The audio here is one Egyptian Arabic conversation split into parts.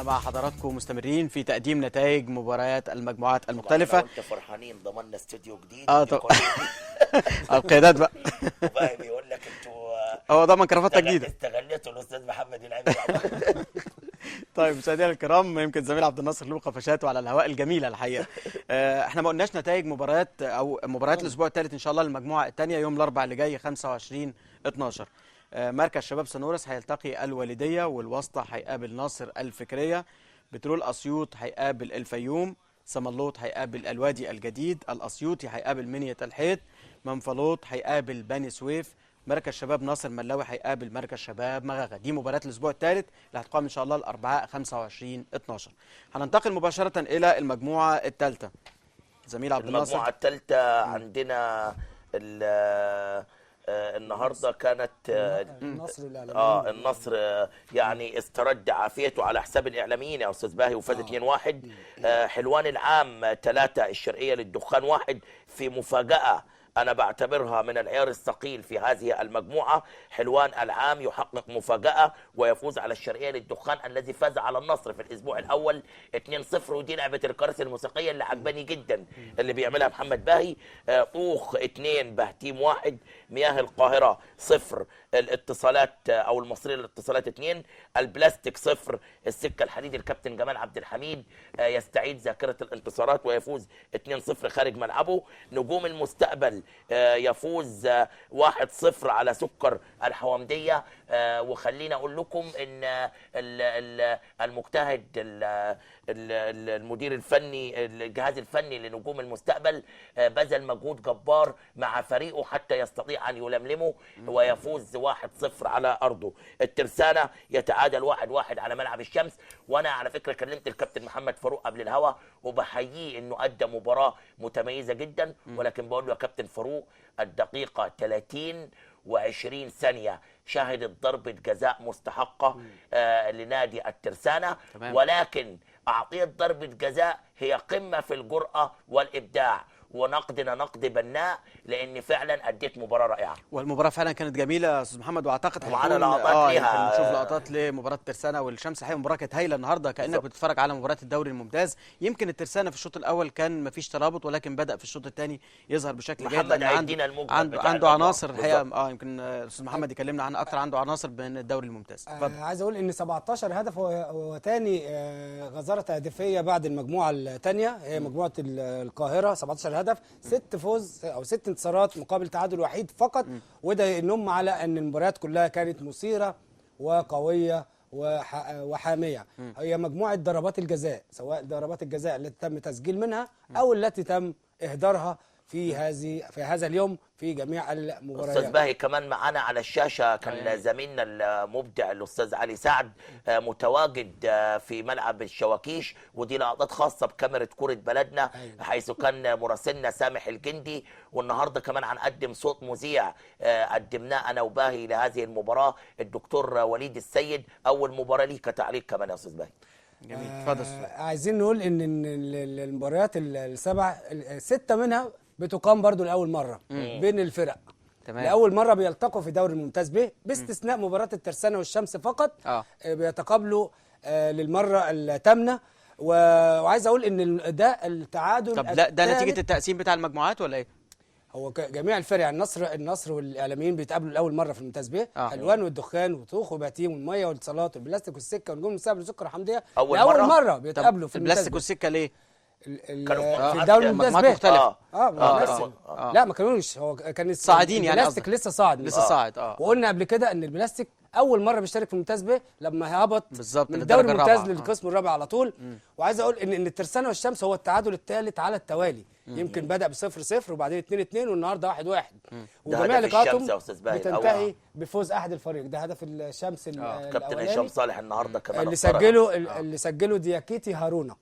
احنا مع حضراتكم مستمرين في تقديم نتائج مباريات المجموعات المختلفة. وانت فرحانين ضمننا استوديو جديد. طب القيادات بقى. وباقي بيقول لك انتوا هو ضمن كرافته جديدة، استغليتوا الاستاذ محمد العمري. طيب مشاهدينا الكرام، يمكن زميل عبد الناصر له قفشاته على الهواء الجميلة الحقيقة. احنا ما قلناش نتائج مباريات او مباريات الاسبوع الثالث ان شاء الله للمجموعة الثانية يوم الاربعاء اللي جاي 25/12. مركز شباب سنورس هيلتقي الوالدية، والواسطه هيقابل ناصر الفكرية، بترول اسيوط هيقابل الفيوم، سملوط هيقابل الوادي الجديد، الاسيوطي هيقابل منية الحيط، منفلوط هيقابل بني سويف، مركز شباب ناصر ملاوي هيقابل مركز شباب مغاغه. دي مباريات الاسبوع الثالث اللي هتقام ان شاء الله الاربعاء 25/12. هننتقل مباشرة الى المجموعة الثالثة. زميل عبد الناصر، المجموعة الثالثة عندنا النهارده كانت النصر والاعلاميين. النصر يعني استرد عافيته على حساب الاعلاميين يا استاذ باهي وفاز 2-1. حلوان العام 3، الشرقية للدخان 1، في مفاجاة أنا بعتبرها من العيار الثقيل في هذه المجموعة. حلوان العام يحقق مفاجأة ويفوز على الشرقية للدخان الذي فاز على النصر في الأسبوع الأول 2-0، ودي لعبة الكراسي الموسيقية اللي عجباني جدا اللي بيعملها محمد باهي. طوخ 2، بهتيم 1، مياه القاهرة 0، الاتصالات أو المصرية للاتصالات 2، البلاستيك 0، السكة الحديد الكابتن جمال عبد الحميد يستعيد ذاكرة الانتصارات ويفوز 2-0 خارج ملعبه. نجوم المستقبل يفوز 1-0 على سكر الحوامدية. وخلينا أقول لكم إن المجتهد المدير الفني الجهاز الفني لنجوم المستقبل بذل مجهود جبار مع فريقه حتى يستطيع أن يلملمه ويفوز 1-0 على أرضه. الترسانة يتعادل 1-1 على ملعب الشمس. وأنا على فكرة كلمت الكابتن محمد فاروق قبل الهوا وبحييه إنه أدى مباراة متميزة جدا، ولكن بقول له يا كابتن فاروق الدقيقة 30 و20 ثانية شهدت ضربة جزاء مستحقة لنادي الترسانة. تمام. ولكن أعطيت ضربة جزاء هي قمة في الجرأة والإبداع، ونقدنا نقد بناء لان فعلا اديت مباراة رائعة، والمباراة فعلا كانت جميلة يا استاذ محمد، واعتقد ومعانا لقطات ليها، نشوف لقطات لمباراة الترسانه والشمس. الحقيقة المباراة كانت هايلة النهارده، كانك بتتفرج على مباراة الدوري الممتاز. يمكن الترسانه في الشوط الاول كان مفيش ترابط، ولكن بدا في الشوط الثاني يظهر بشكل جيد. محمد عنده عناصر الحقيقة. يمكن الاستاذ محمد يكلمنا عن اكتر، عنده عناصر من الدوري الممتاز. عايز اقول ان 17 هدف هو ثاني غزارة تهديفيه بعد المجموعة الثانية، هي مجموعة القاهرة، 17 هدف، 6 فوز او 6 انتصارات مقابل تعادل وحيد فقط. وده ينم على ان المباريات كلها كانت مثيرة وقويه وحاميه. هي مجموعة ضربات الجزاء، سواء ضربات الجزاء التي تم تسجيل منها او التي تم اهدارها في هذا اليوم في جميع المباريات. استاذ باهي كمان معانا على الشاشة كان زميلنا المبدع الاستاذ علي سعد متواجد في ملعب الشواكيش، ودي لقطات خاصة بكاميرا كره بلدنا. حيث كان مراسلنا سامح الجندي. والنهارده كمان هنقدم صوت مذيع قدمناه انا وباهي لهذه المباراة، الدكتور وليد السيد، اول مباراة ليه كتعليق كمان يا استاذ باهي. جميل، اتفضل. عايزين نقول ان المباريات السبع، 6 منها بتقام برضو لأول مرة بين الفرق. تمام. لأول مرة بيلتقوا في دوري الممتاز ب، باستثناء مباراة الترسانة والشمس فقط. بيتقابلوا للمرة الثامنة. وعايز أقول إن ده التعادل. طب ده نتيجة التقسيم بتاع المجموعات ولا إيه؟ هو جميع الفرق، يعني النصر والإعلاميين بيتقابلوا لأول مرة في الممتاز ب، حلوان والدخان وطوخ وبهتيم والمية والاتصالات والبلاستيك والسكة ونجوم المستقبل والسكر الحمدية لأول مرة بيتقابلوا في الممتاز. البلاستيك والسكة ليه؟ في الدوري الممتاز مجموعات مختلفة. لا ما كانوش، هو كان صاعدين يعني، البلاستيك لسه صاعد، لسه صاعد. وقلنا قبل كده ان البلاستيك اول مرة بيشترك في الممتاز ب لما هبط من الدوري الممتاز للقسم الرابع على طول. وعايز اقول ان الترسانه والشمس هو التعادل الثالث على التوالي. يمكن بدا ب0-0 وبعدين 2-2 والنهارده 1-1، وجميع لقاءاتهم بتنتهي بفوز احد الفريق. ده هدف الشمس كابتن هشام صالح النهارده كمان اللي سجله دياكيتي هارونا.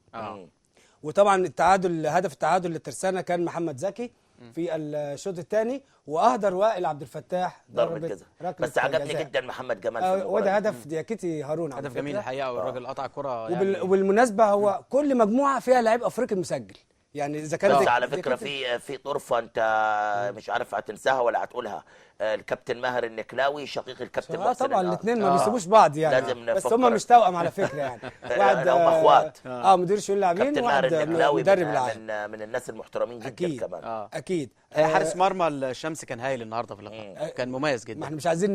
وطبعا التعادل، هدف التعادل للترسانه كان محمد زكي في الشوط الثاني، واهدر وائل عبد الفتاح ضربه جزاء. بس عجبني جدا محمد جمال في المباراة، وده هدف دياكيتي هارون، هدف جميل الحقيقة، والراجل قطع كره يعني. وبالمناسبة هو كل مجموعة فيها لاعب افريقي مسجل. يعني اذا كانت على فكرة في طرفه انت مش عارف هتنساها ولا هتقولها، الكابتن ماهر النكلاوي شقيق الكابتن محسن. طبعا الاثنين ما بيسيبوش بعض يعني، لازم بس هم مش توأم على فكرة يعني. واحد هم اخوات. مدير شؤون اللاعبين، كابتن ماهر النكلاوي من الناس المحترمين جدا. أكيد. كمان اكيد. حارس مرمى الشمس كان هايل النهارده في اللقاء، كان مميز جدا. ما احنا مش عايزين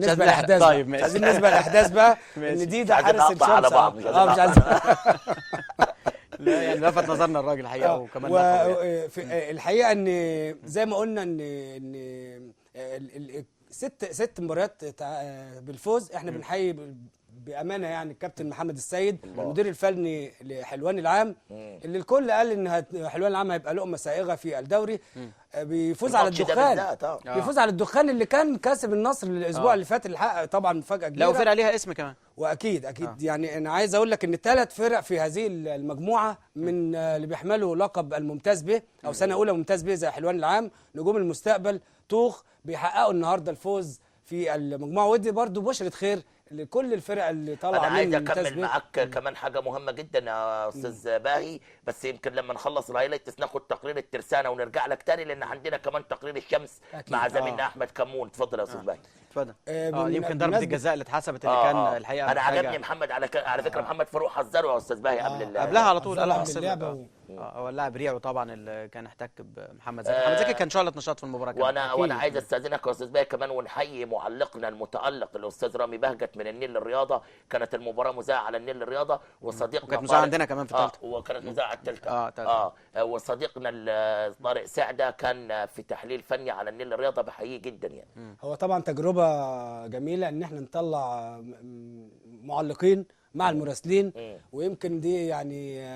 نسبق الاحداث. طيب مش عايزين نسبق الاحداث بقى، ان دي ده حارس الشمس على بعض. مش عايزين. لا يعني لفت نظرنا الراجل الحقيقة. وكمان الحقيقة ان زي ما قلنا ان ست مباريات بالفوز، احنا بنحيي بامانه يعني الكابتن محمد السيد المدير الفني لحلوان العام، اللي الكل قال ان حلوان العام هيبقى لقمة سائغة في الدوري. بيفوز على الدخان، بيفوز على الدخان اللي كان كاسب النصر الاسبوع اللي فات، اللي حقق طبعا مفاجاة كبيرة. لا وفرقه ليها اسم كمان. واكيد اكيد يعني انا عايز اقول لك ان 3 فرق في هذه المجموعة من اللي بيحملوا لقب الممتاز به او سنة اولى ممتاز به زي حلوان العام، نجوم المستقبل، طوخ، بيحققوا النهارده الفوز في المجموعة، ودي برضو بشرة خير لكل الفرق اللي طالعه. انا عايز اكمل معاك كمان حاجة مهمة جدا يا استاذ باهي، بس يمكن لما نخلص ال highlights ناخد تقرير الترسانه ونرجع لك تاني، لان عندنا كمان تقرير الشمس مع زميلنا احمد كمون. اتفضل يا استاذ باهي. اتفضل. يمكن ضربه الجزاء اللي اتحسبت اللي كان الحقيقة انا عجبني محمد على فكرة محمد فاروق حذره يا استاذ باهي قبل قبلها على طول، قال اللعبة. هو اللاعب ريعو طبعا اللي كان احتك بمحمد زكي. محمد زكي كان شعلة نشاط في المباراة كمان. وانا عايز استاذنك يا استاذ باهي كمان، ونحيي معلقنا المتالق الاستاذ رامي بهجت من النيل للرياضة. كانت المباراة مذاعه على النيل للرياضة، وصديقنا وكانت مذاعه عندنا كمان في الثالثة. وكانت مذاعه على الثالثة. وصديقنا طارق سعدة كان في تحليل فني على النيل للرياضة، بحييه جدا يعني. هو طبعا تجربه جميلة ان احنا نطلع معلقين مع المراسلين، ويمكن دي يعني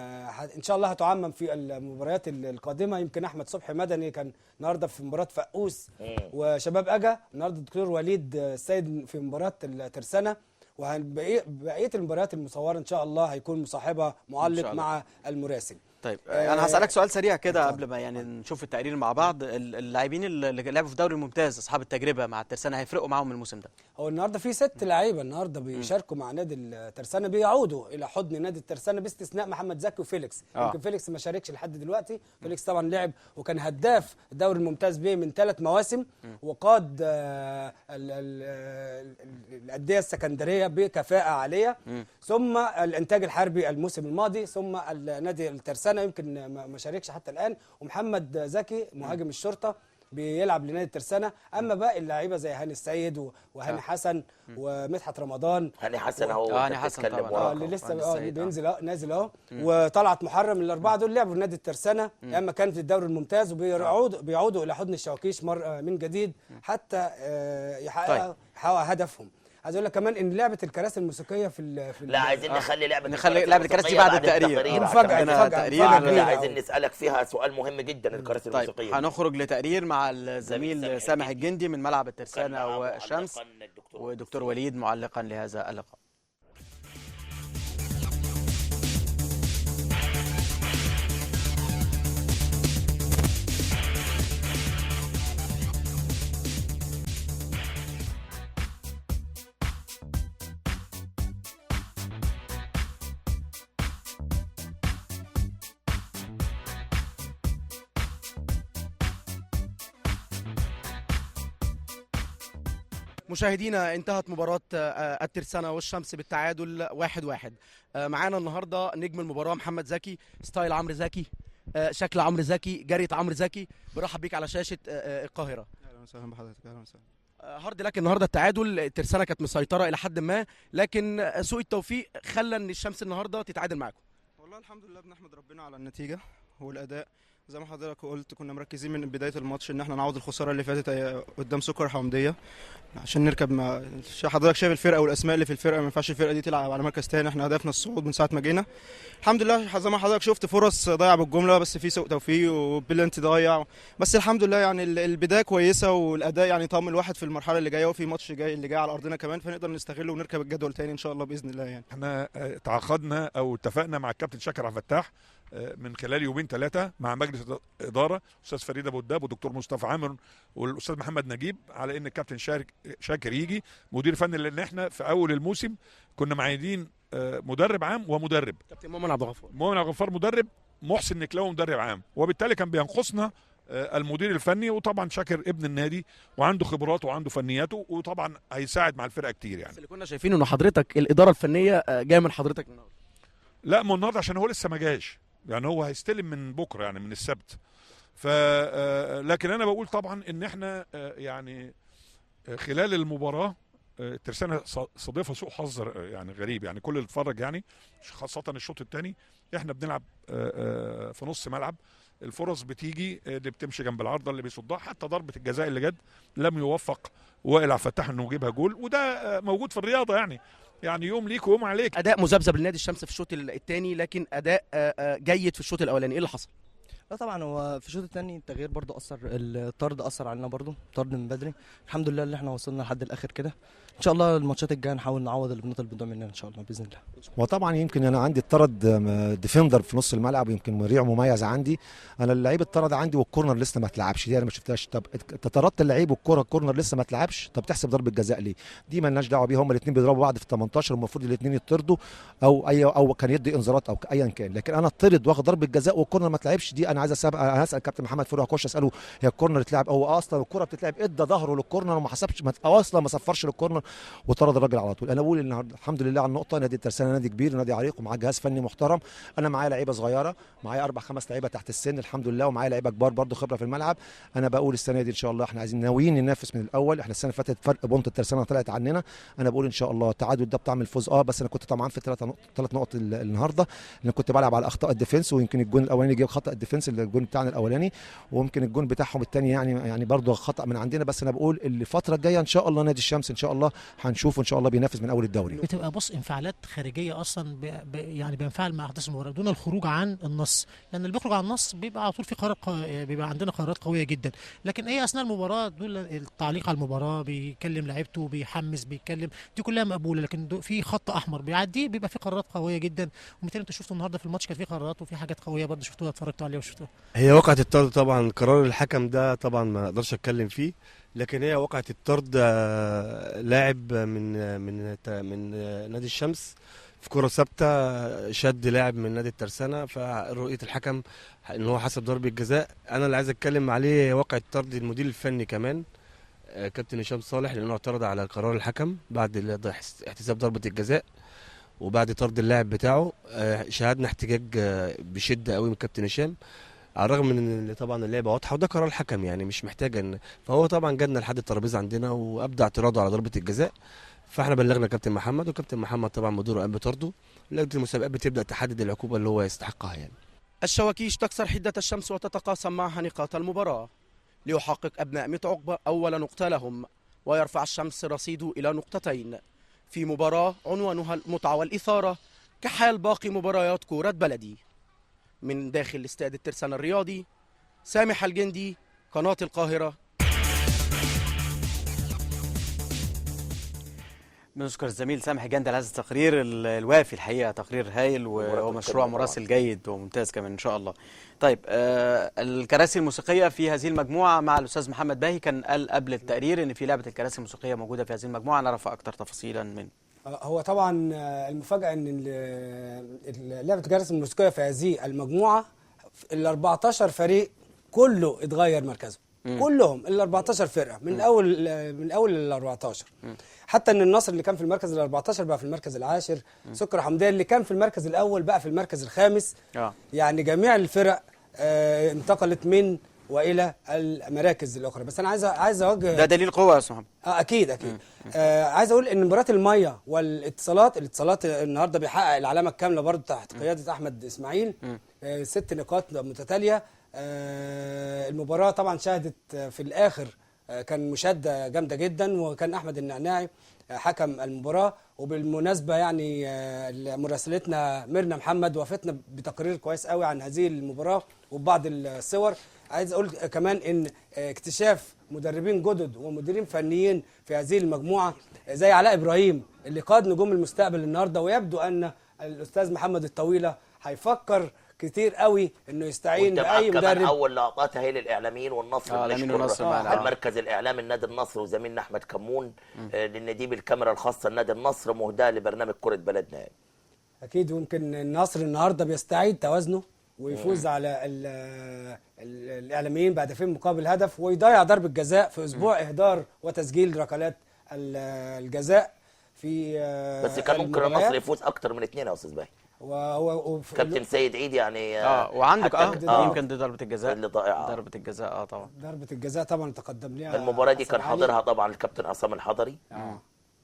ان شاء الله هتعمم في المباريات القادمة. يمكن احمد صبحي مدني كان النهارده في مباراة فقوس وشباب اجا، النهارده الدكتور وليد السيد في مباراة الترسانه، وبقية المباريات المصورة ان شاء الله هيكون مصاحبها معلق مع المراسل. طيب انا هسالك سؤال سريع كده قبل ما يعني نشوف التقرير مع بعض. اللاعبين اللي لعبوا في الدوري الممتاز اصحاب التجربة مع الترسانه هيفرقوا معاهم الموسم ده؟ هو النهارده في 6 لعيبة النهارده بيشاركوا مع نادي الترسانه، بيعودوا الى حضن نادي الترسانه باستثناء محمد زكي وفيليكس. يمكن فيليكس ما شاركش لحد دلوقتي. فيليكس طبعا لعب وكان هداف الدوري الممتاز به من 3 مواسم، وقاد الاندية السكندريه بكفاءة عالية، ثم الانتاج الحربي الموسم الماضي، ثم نادي الترسانه يمكن ما شاركش حتى الان. ومحمد زكي مهاجم الشرطة بيلعب لنادي الترسانه. اما باقي اللعيبة زي هاني السيد وهاني حسن ومدحت رمضان. هاني حسن اهو، هاني حسن طبعا اللي لسه بينزل نازل اهو، وطلعت محرم. الاربعة دول لعبوا في نادي الترسانه اما كان في الدوري الممتاز، وبيعودوا الى حضن الشواكيش من جديد حتى يحققوا هدفهم. عايز اقول لك كمان ان لعبه الكراسي الموسيقية في لا عايزين نخلي لعبه الكراسي بعد التقرير. مفاجاة تقرير عايزين نسالك فيها سؤال مهم جدا، الكراسي الموسيقية. طيب هنخرج لتقرير مع الزميل سامح الجندي من ملعب الترسانه والشمس، ودكتور وليد معلقا لهذا اللقاء. مشاهدينا، انتهت مباراة الترسانة والشمس بالتعادل 1-1. معانا النهارده نجم المباراة محمد زكي، style عمرو زكي، شكل عمرو زكي، جرية عمرو زكي. برحب بيك على شاشة القاهرة. اهلا وسهلا بحضرتك. اهلا وسهلا. hard luck النهارده التعادل، الترسانة كانت مسيطرة إلى حد ما، لكن سوء التوفيق خلى ان الشمس النهارده تتعادل معاكم. والله الحمد لله، بنحمد ربنا على النتيجة والأداء. زي ما حضرتك قلت كنا مركزين من بداية الماتش ان احنا نعوض الخسارة اللي فاتت قدام سكر حمديه عشان نركب. ما حضرتك شايف الفرقة والاسماء اللي في الفرقة، ما ينفعش الفرقة دي تلعب على مركز تاني. احنا هدفنا الصعود من ساعة ما جينا. الحمد لله زي ما حضرتك شفت فرص ضايعة بالجملة، بس في سوء توفيق وبلنتي ضايع، بس الحمد لله يعني البداية كويسة والاداء يعني طمن الواحد في المرحلة اللي جاية، وفي ماتش جاي اللي جاي على ارضنا كمان، فنقدر نستغله ونركب الجدول تاني ان شاء الله باذن الله. يعني احنا تعاقدنا او اتفقنا مع الكابتن شاكر عبد الفتاح من خلال يومين 3 مع مجلس ادارة استاذ فريد ابو الداب ودكتور مصطفى عامر والاستاذ محمد نجيب على ان الكابتن شاكر يجي مدير فني، لان احنا في اول الموسم كنا معينين مدرب عام ومدرب، كابتن مؤمن عبد الغفار. مؤمن عبد الغفار مدرب، محسن نكلاوي مدرب عام، وبالتالي كان بينقصنا المدير الفني. وطبعا شاكر ابن النادي وعنده خبراته وعنده فنياته، وطبعا هيساعد مع الفرقة كتير يعني. بس اللي كنا شايفينه ان حضرتك الادارة الفنية جاية من حضرتك النهارده. لا، ما النهارده عشان هو لسه ما جاش، يعني هو هيستلم من بكره يعني من السبت. ف لكن انا بقول طبعا ان احنا يعني خلال المباراة الترسانه صادفها سوء حظ يعني غريب، يعني كل اللي اتفرج يعني خاصة الشوط الثاني احنا بنلعب في نص ملعب، الفرص بتيجي اللي بتمشي جنب العارضة اللي بيصدها، حتى ضربه الجزاء اللي جت لم يوفق وائل عبد الفتاح انه يجيبها جول، وده موجود في الرياضة يعني يوم ليك ويوم عليك. اداء مذبذب لنادي الشمس في الشوط الثاني، لكن اداء جيد في الشوط الاولاني، ايه اللي حصل؟ لا طبعا هو في الشوط الثاني التغيير برضو اثر، الطرد اثر علينا برضو، طرد من بدري. الحمد لله اللي احنا وصلنا لحد الاخر كده، ان شاء الله الماتشات الجاية نحاول نعوض النقط اللي بتضيع مننا ان شاء الله باذن الله. وطبعا يمكن انا عندي الطرد defender في نص الملعب، يمكن مريع مميز عندي انا، اللعيب اتطرد عندي وال corner لسه ما اتلعبش، دي انا ما شفتهاش. طب طردت اللعيب والكره ال corner لسه ما اتلعبش، طب تحسب ضربه جزاء ليه؟ دي ما لناش دعوه بيها، هم الاثنين بيضربوا بعض في 18، المفروض الاثنين يطردوا او اي او كان يدي انذارات او ايا كان، لكن انا اطرد واخد ضربه جزاء وال corner ما اتلعبش، دي انا عايز اسال كابتن محمد فاروق اخش اساله هي ال corner اتلعب او اصلا الكره بتتلعب، ادى ظهره لل corner وما حسبش، اصلا ما صفرش لل corner وطرد الراجل على طول. انا بقول النهارده الحمد لله على النقطة، نادي الترسانه نادي كبير، نادي عريق، ومعاه جهاز فني محترم. انا معايا لعيبة صغيرة، معايا 4 5 لعيبة تحت السن الحمد لله، ومعايا لعيبة كبار برده خبره في الملعب. انا بقول السنة دي ان شاء الله احنا عايزين ناويين ننافس من الاول. احنا السنة اللي فاتت فرق point الترسانه طلعت عننا، انا بقول ان شاء الله التعادل ده بطعم الفوز. بس انا كنت طمعان في 3 نقط النهارده، لان كنت بلعب على اخطاء ال defense، ويمكن الجون الاولاني جه خطا ال defense الجون بتاعنا الاولاني، وممكن الجون بتاعهم الثاني يعني برضه خطا من عندنا. بس انا بقول الفترة الجاية ان شاء الله نادي الشمس ان شاء الله هنشوفه ان شاء الله بينافس من اول الدوري. بتبقى بص انفعالات خارجية اصلا، يعني بينفعل مع احداث المباراة دون الخروج عن النص، لان اللي بيخرج عن النص بيبقى على طول في قرار بيبقى عندنا قرارات قوية جدا. لكن ايه اثناء المباراة دول التعليق على المباراة، بيكلم لعيبته، بيحمس، بيتكلم، دي كلها مقبولة. لكن في خط احمر بيعديه بيبقى في قرارات قوية جدا. ومثل انتوا شفتوا النهارده في الماتش كان في قرارات وفي حاجات قوية برضه شفتوها، اتفرجتوا عليها وشفتوها. هي وقعت الطرد طبعا، قرار الحكم ده طبعا ما اقدرش اتكلم فيه، لكن هي وقعت الطرد لاعب من من من نادي الشمس في كرة ثابتة، شد لاعب من نادي الترسانة، فرؤية الحكم ان هو حسب ضربة جزاء. انا اللي عايز اتكلم عليه وقعة طرد المدير الفني كمان كابتن هشام صالح، لانه اعترض على قرار الحكم بعد احتساب ضربة الجزاء وبعد طرد اللاعب بتاعه. شاهدنا احتجاج بشدة قوي من كابتن هشام، على الرغم من ان طبعا اللعبة واضحة وده قرار الحكم يعني مش محتاج ان، فهو طبعا جالنا لحد الترابيزة عندنا وابدى اعتراضه على ضربه الجزاء، فاحنا بلغنا كابتن محمد، وكابتن محمد طبعا مديره قام بطرده. لجنة المسابقات بتبدا تحدد العقوبة اللي هو يستحقها يعني. الشواكيش تكسر حده الشمس وتتقاسم معها نقاط المباراة، ليحقق ابناء ميت عقبه اول نقطة لهم، ويرفع الشمس رصيده الى نقطتين في مباراة عنوانها المتعة والاثارة كحال باقي مباريات كره بلدي. من داخل استاد الترسانة الرياضي، سامح الجندي، قناة القاهرة. بنشكر الزميل سامح الجندي على هذا التقرير الوافي، الحقيقة تقرير هايل ومشروع مراسل جيد وممتاز كمان إن شاء الله. طيب الكراسي الموسيقية في هذه المجموعة مع الأستاذ محمد باهي، كان قال قبل التقرير إن في لعبة الكراسي الموسيقية موجودة في هذه المجموعة، نعرف أكثر تفاصيلا منه. هو طبعا المفاجأة ان لعبة الكراسي الموسيقية في هذه المجموعة ال 14 فريق كله اتغير مركزه، كلهم ال 14 فرقة من اول ال 14، حتى ان النصر اللي كان في المركز ال 14 بقى في المركز العاشر، سكر حمدية اللي كان في المركز الاول بقى في المركز الخامس. يعني جميع الفرق انتقلت من والى المراكز الاخرى. بس انا عايز اوجه، ده دليل قوة يا استاذ محمد. اكيد. عايز اقول ان مباراة المية والاتصالات، الاتصالات النهارده بيحقق العلامة الكاملة برضه تحت قيادة احمد اسماعيل، 6 نقاط متتالية. المباراة طبعا شهدت في الاخر كان مشاده جامدة جدا، وكان احمد النعناعي حكم المباراة. وبالمناسبة يعني مراسلتنا ميرنا محمد وافتنا بتقرير كويس قوي عن هذه المباراة وبعض الصور. عايز اقول كمان ان اكتشاف مدربين جدد ومديرين فنيين في هذه المجموعة زي علاء ابراهيم اللي قاد نجوم المستقبل النهارده، ويبدو ان الاستاذ محمد الطويلة هيفكر كتير قوي انه يستعين باي مدرب. اول لقطات هي للاعلاميين والنصر، بنشكر المركز الاعلامي النادي النصر وزميلنا احمد كمون، لان دي بالكاميرا الخاصة النادي النصر مهداة لبرنامج كره بلدنا يعني. اكيد. ويمكن النصر النهارده بيستعيد توازنه ويفوز على الاعلاميين بهدفين مقابل هدف، ويضيع ضربه جزاء في اسبوع اهدار وتسجيل ركلات الجزاء في بس كان ممكن النصر يفوز اكتر من 2 يا استاذ باهي. كابتن سيد عيد يعني وعندك يمكن دي ضربه الجزاء اللي ضائعة، ضربه الجزاء طبعا ضربه الجزاء طبعا تقدم لها المباراة دي كان حاضرها طبعا الكابتن عصام الحضري،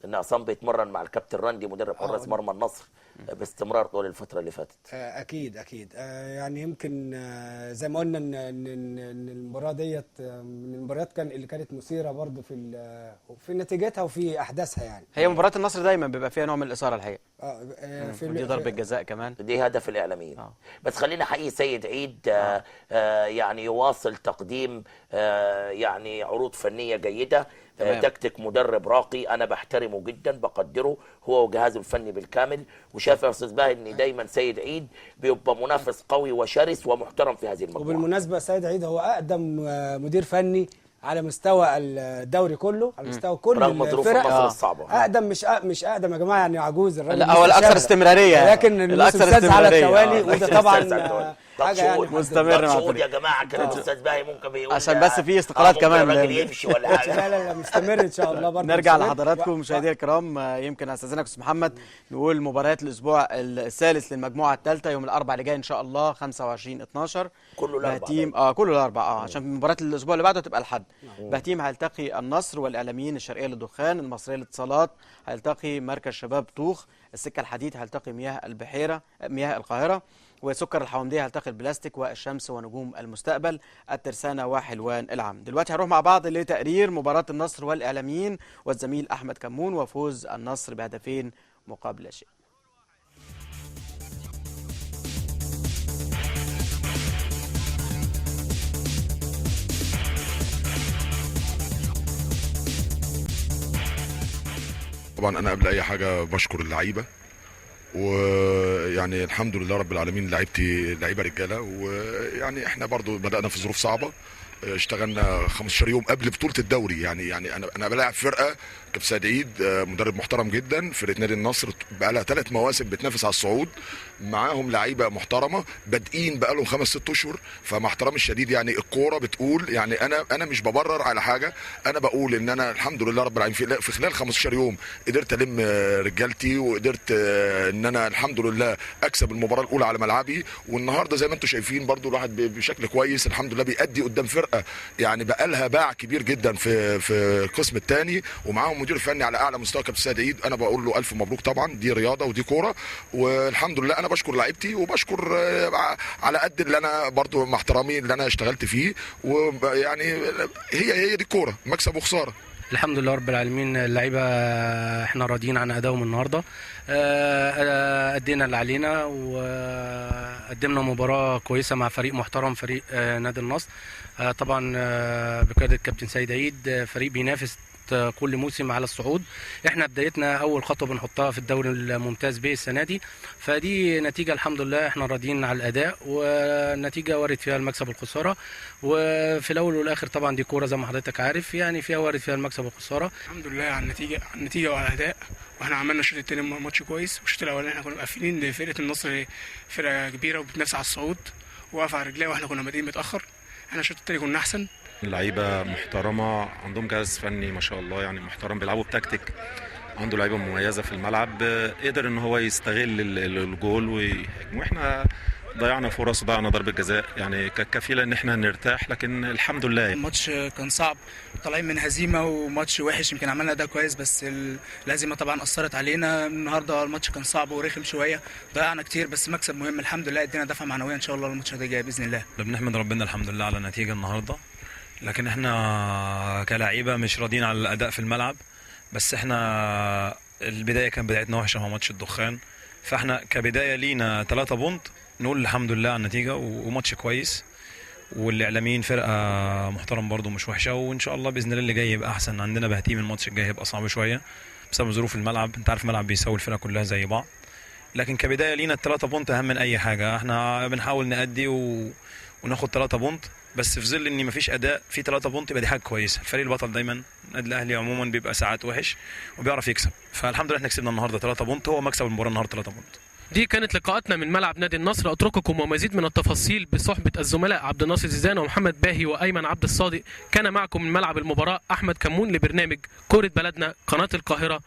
ان عصام بيتمرن مع الكابتن رندي مدرب حراس مرمى النصر باستمرار طول الفترة اللي فاتت. اكيد اكيد يعني يمكن زي ما قلنا ان المباراة ديت من المباريات كان اللي كانت مثيرة برضو في نتيجتها وفي احداثها يعني. هي مباراة النصر دايما بيبقى فيها نوع من الاثارة الحقيقة. دي ضربه جزاء كمان، دي هدف الاعلاميين. بس خلينا حقيقي سيد عيد يعني يواصل تقديم يعني عروض فنية جيدة. تكتيك مدرب راقي، انا بحترمه جدا، بقدره هو وجهازه الفني بالكامل. وشايف يا استاذ باهي ان دايما سيد عيد بيبقى منافس قوي وشرس ومحترم في هذه المجموعة. وبالمناسبة سيد عيد هو اقدم مدير فني على مستوى الدوري كله، على مستوى كل رغم ظروف النصر الصعبة. اقدم مش اقدم يا جماعة، يعني عجوز الراجل، لا هو الاكثر استمرارية، لكن الاكثر استمرارية على التوالي، وده طبعا حاجة يعني مستمر مع الفريق يا جماعة. كان الاستاذ باهي ممكن بيقول عشان بس في استقالات كمان الراجل يمشي ولا حاجة. لا لا لا مستمر ان شاء الله برضه. نرجع لحضراتكم مشاهدينا الكرام، يمكن استاذنك استاذ محمد نقول مباريات الاسبوع الثالث للمجموعة الثالثة يوم الاربعاء اللي جاي ان شاء الله 25/12، كله الاربعاء. كله الاربعاء عشان مباراة الاسبوع اللي بعده تبقى الحد. بهتيم هيلتقي النصر والاعلاميين، الشرقية للدخان، المصرية للاتصالات هيلتقي مركز شباب طوخ، السكة الحديد هيلتقي مياه البحيرة مياه القاهرة، وسكر الحومديه هيلتقي البلاستيك والشمس ونجوم المستقبل، الترسانه وحلوان العام. دلوقتي هنروح مع بعض لتقرير مباراة النصر والاعلاميين والزميل احمد كمون وفوز النصر بهدفين مقابل لا شيء. طبعا انا قبل اي حاجة بشكر اللعيبة، ويعني الحمد لله رب العالمين لعيبتي لعيبة رجاله، ويعني احنا برضو بدأنا في ظروف صعبة، اشتغلنا 15 يوم قبل بطوله الدوري. يعني انا بلاعب فرقه كابتن سيد عيد مدرب محترم جدا، فرقه نادي النصر بقى لها 3 مواسم بتنافس على الصعود، معاهم لعيبة محترمه بادئين بقى لهم 5 6 اشهر. فمع احترامي الشديد يعني الكورة بتقول، يعني انا مش ببرر على حاجة، انا بقول ان انا الحمد لله رب العالمين في خلال 15 يوم قدرت الم رجالتي، وقدرت ان انا الحمد لله اكسب المباراة الاولى على ملعبي. والنهارده زي ما انتم شايفين برضو الواحد بشكل كويس الحمد لله بيأدي قدام فرقه يعني بقى لها باع كبير جدا في القسم الثاني، ومعاهم مدير فني على اعلى مستوى كابتن سيد عيد. انا بقول له الف مبروك، طبعا دي رياضة ودي كورة، والحمد لله انا بشكر لعيبتي وبشكر على قد اللي انا برضو مع احترامي اللي انا اشتغلت فيه، ويعني هي دي الكورة، مكسب وخسارة. الحمد لله رب العالمين، اللعيبة احنا راضيين عن ادائهم النهارده، ادينا اللي علينا وقدمنا مباراة كويسة مع فريق محترم، فريق نادي النصر، طبعا بقيادة كابتن سيد عيد، فريق بينافس كل موسم على الصعود. احنا بدايتنا اول خطوة بنحطها في الدوري الممتاز به السنة دي، فدي نتيجة الحمد لله احنا راضيين على الاداء، والنتيجة وارد فيها المكسب والخسارة، وفي الاول والاخر طبعا دي كورة زي ما حضرتك عارف، يعني فيها وارد فيها المكسب والخسارة. الحمد لله على النتيجة، وعلى الاداء، واحنا عملنا الشوط الثاني ماتش كويس، والشوط الاولاني احنا كنا مقفلين لفرقة النصر، فرقه كبيرة وبتنافس على الصعود واقفة على رجليها، واحنا كنا بادئين متاخر. احنا الشوط الثاني كنا احسن. اللعيبة محترمه، عندهم جهاز فني ما شاء الله يعني محترم، بيلعبوا بتكتيك، عنده لعيبة مميزة في الملعب، قدر ان هو يستغل الجول ويهاجم، واحنا ضيعنا فرص وضيعنا ضربه جزاء يعني كانت كفيله ان احنا نرتاح، لكن الحمد لله. الماتش كان صعب، طالعين من هزيمة وماتش وحش، يمكن عملنا ده كويس بس الهزيمة طبعا اثرت علينا النهارده. الماتش كان صعب ورخم شوية، ضيعنا كتير، بس مكسب مهم الحمد لله، ادينا دفعه معنوية ان شاء الله الماتش الجاي باذن الله. بنحمد ربنا الحمد لله على النتيجة النهارده، لكن احنا كلاعيبه مش راضيين على الاداء في الملعب، بس احنا البداية كان بدايتنا وحشة مع ماتش الدخان، فاحنا كبداية لينا 3 point نقول الحمد لله على النتيجة، وماتش كويس، والاعلاميين فرقه محترم برضو مش وحشة، وان شاء الله باذن الله اللي جاي يبقى احسن. عندنا بهتيم الماتش الجاي هيبقى صعب شوية بسبب ظروف الملعب، انت عارف الملعب بيساوي الفرقة كلها زي بعض، لكن كبداية لينا ال3 point اهم من اي حاجة. احنا بنحاول نأدي وناخد 3 point، بس في ظل ان مفيش اداء في 3 point يبقى دي حاجة كويسة. الفريق البطل دايما النادي الاهلي عموما بيبقى ساعات وحش وبيعرف يكسب، فالحمد لله احنا كسبنا النهارده 3 point، هو مكسب المباراة النهارده 3 point. دي كانت لقاءاتنا من ملعب نادي النصر. اترككم ومزيد من التفاصيل بصحبه الزملاء عبد الناصر زيدان ومحمد باهي وايمن عبد الصادق. كان معكم من ملعب المباراة احمد كمون لبرنامج كره بلدنا، قناة القاهرة.